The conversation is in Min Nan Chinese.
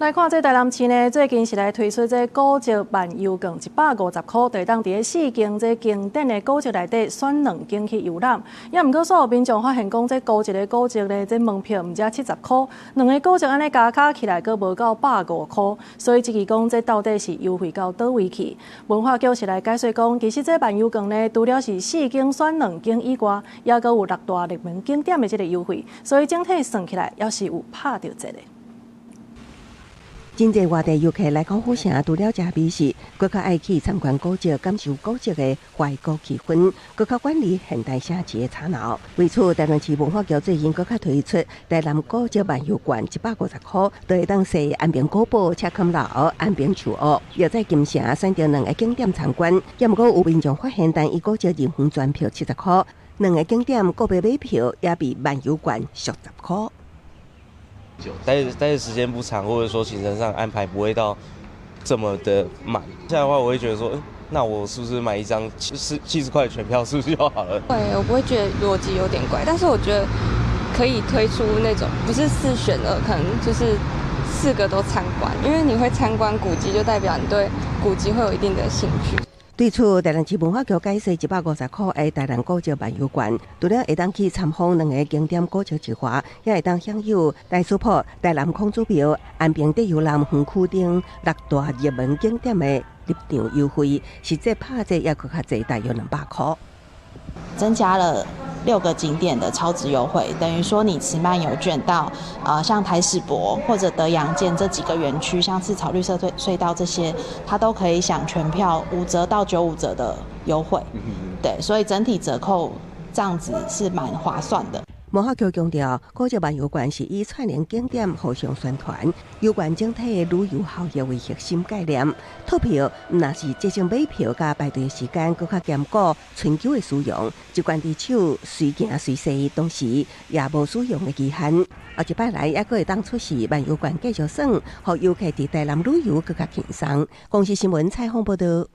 來看這台南市呢，最近是來推出這古蹟漫遊券150箍，就會當佇咧四間這經典的古蹟內底選兩間去遊覽。也毋過所有民眾發現講，這古一个古蹟呢，這門票毋才70箍，兩个古蹟按呢加加起來，閣無夠150箍，所以質疑講這到底是優惠到佗位去？文化局是來解說講，其實這漫遊券呢，除了是四間選兩間以外，也閣有六大熱門景點的這个優惠，所以整體算起來，猶是有拍著折的。真濟外地遊客來到府城，除了食美食，閣較愛去參觀古蹟，感受古蹟的懷古氣氛，閣較遠離現代城市的吵鬧。為此，台南市文化局最近閣較推出台南古蹟漫遊券，150箍，就會當踅安平古堡、赤崁樓、安平樹屋，又在金城選擇兩个景點參觀。也毋過有民眾發現，單一古蹟入園全票70箍，兩个景點個別買票也比漫遊券俗10箍。待的時間不長，或者說行程上安排不會到這麼的滿。這樣的話，我會覺得說，那我是不是買一張70塊全票，是不是就好了？對，我不會覺得邏輯有點怪，但是我覺得可以推出那種不是四選二，可能就是四個都參觀，因為你會參觀古蹟，就代表你對古蹟會有一定的興趣。對此，台南市文化局解釋，150箍的台南古蹟漫遊券，除了會當去參訪兩个景點古蹟之外，也會當享有台師婆、台南孔子廟、安平德祐南園區等六大熱門景點的入場優惠，實際拍折也閣較濟，大約200箍。增加了六個景點的超值優惠，等於說你持漫遊券到像台史博或者德陽建這幾個園區，像赤草綠色隧道這些，它都可以享全票5折到95折的優惠。對，所以整體折扣這樣子是蠻划算的。文化局強調，古蹟漫遊券是以串聯景點互相宣傳，有關整體的旅遊效益為核心概念。套票毋但是節省買票佮排隊時間，閣較兼顧春秋的使用，一關佇手隨行隨踅，同時也無使用的期限。後一擺來，猶閣會當出示漫遊券繼續耍，予遊客佇台南旅遊閣較輕鬆。公視新聞採訪報導。